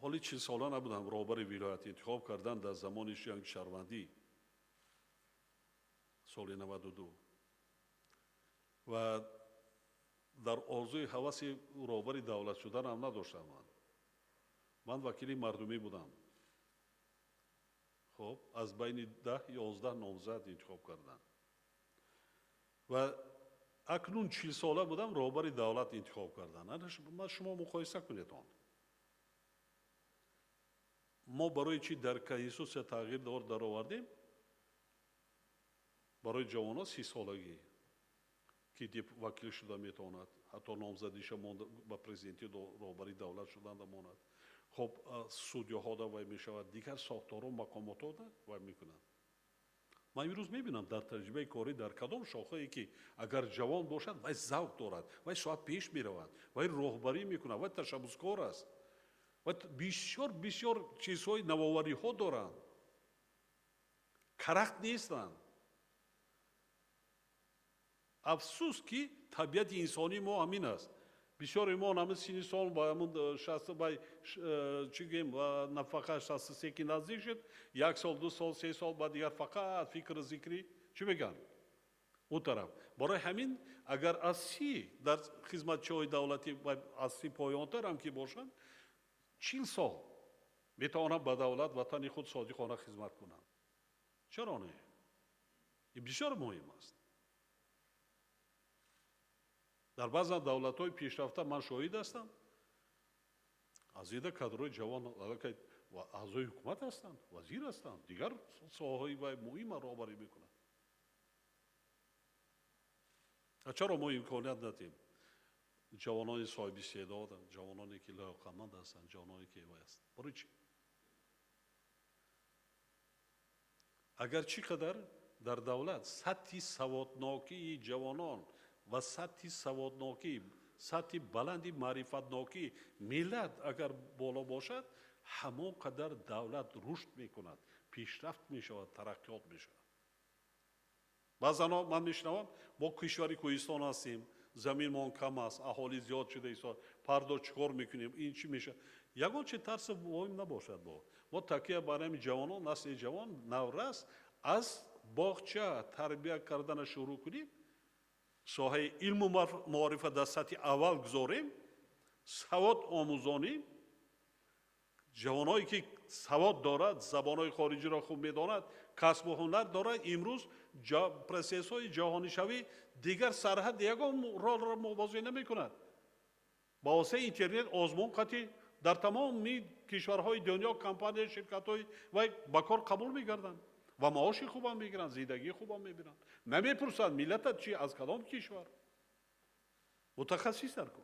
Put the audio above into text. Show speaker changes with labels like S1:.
S1: Ҳоли 40-сола набудам, роҳбари вилоят интихоб кардан дар замони ҷанги шаҳрвандӣ, соли 92, ва дар орзуи ҳаваси роҳбари давлат шуданам надоштам. Ман вакили мардумӣ будам. Хоб, аз байни 10-11 номзад интихоб карданд ва акнун 40-сола будам, роҳбари давлат интихоб карданд. Шумо муқоиса кунед он. Мо барои чӣ дар конститутсия тағйир даровардем? Барои ҷавонон 30-солагӣ ки вакил шуда метавонад, ҳатто номзадиша ба президенти, роҳбари давлат шуданда монад. Хоб, судёҳода вай мешавад, дигар сохторҳо, мақомотода вай мекунанд. Ман имрӯз мебинам дар таҷрибаи корӣ, дар кадом шохае ки агар ҷавон бошад, вай завқ дорад, вай соат пеш меравад, вай роҳбарӣ мекунад, вай ташаббускор аст ва бисёр бисёр чизҳои навовариҳо доранд, карахт нестанд. Афсӯс, ки табиати инсонии мо ҳамин аст. Бисёри мо ҳамин синни сол ба ҳамун 60, ба чӣ гӯем, нафақа 63 ки наздик шуд, як сол, 2 сол, 3 сол ба дигар фақат фикру зикри, чӣ мегӯянд, он тараф. Барои ҳамин агар аз 30 дар хизматчиҳои давлатӣ аз 30 поёнтар ҳам ки бошанд, 40 сол метавонанд ба давлат, ватани худ содиқона хизмат кунанд. Чаро не? Ин бисёр муҳим аст. Дар баъзан давлатҳои пешрафта ман шоҳид ҳастам, аз ида кадрҳои ҷавон аллакай аъзои ҳукумат ҳастанд, вазир ҳастанд, дигар соҳаҳои вай муҳима роҳбарӣ мекунанд. Чаро мо имконият надиҳем ҷавонони соҳиби истеъдоданд, ҷавононе ки лоёқатманд ҳастанд, ҷавононе ки вай ҳастанд? Барои чӣ? Агар чӣ қадар дар давлат сатҳи саводнокии ҷавонон ва сатҳи саводнокӣ, сатҳи баланди маърифатнокӣ миллат агар боло бошад, ҳамон қадар давлат рушд мекунад, пешрафт мешавад, тараққиёт мешавад. Баъзан ман мешунавам: мо кишвари кӯҳистон ҳастем, заминмон кам аст, аҳолӣ зиёд шуда истод, пардо чӣ кор мекунем, ин чӣ мешавад? Ягон чи тарси воҳим набошад. Бо мо такя бар ҳамин ҷавонон, насли ҷавон, наврас аз боғча тарбия кардана шурӯъ кунем, соҳаи илму маорифа дар сатҳи аввал гузорем, савод омӯзонем. Ҷавоное ки савод дорад, забонҳои хориҷиро хуб медонад, касбу ҳунар дорад, имрӯз процессҳои ҷаҳонишавӣ дигар сарҳад ягон ролро мубозӣ намекунад. Ба воситаи интернет озмун қатъи дар тамоми кишварҳои дунё компания, ширкатҳои вай ба кор қабул мегарданд ва маоши хубам мегиранд, зиндагии хубам мебинанд. Намепурсанд, миллатат чи, аз кадом кишвар. Мутахассис дар кор.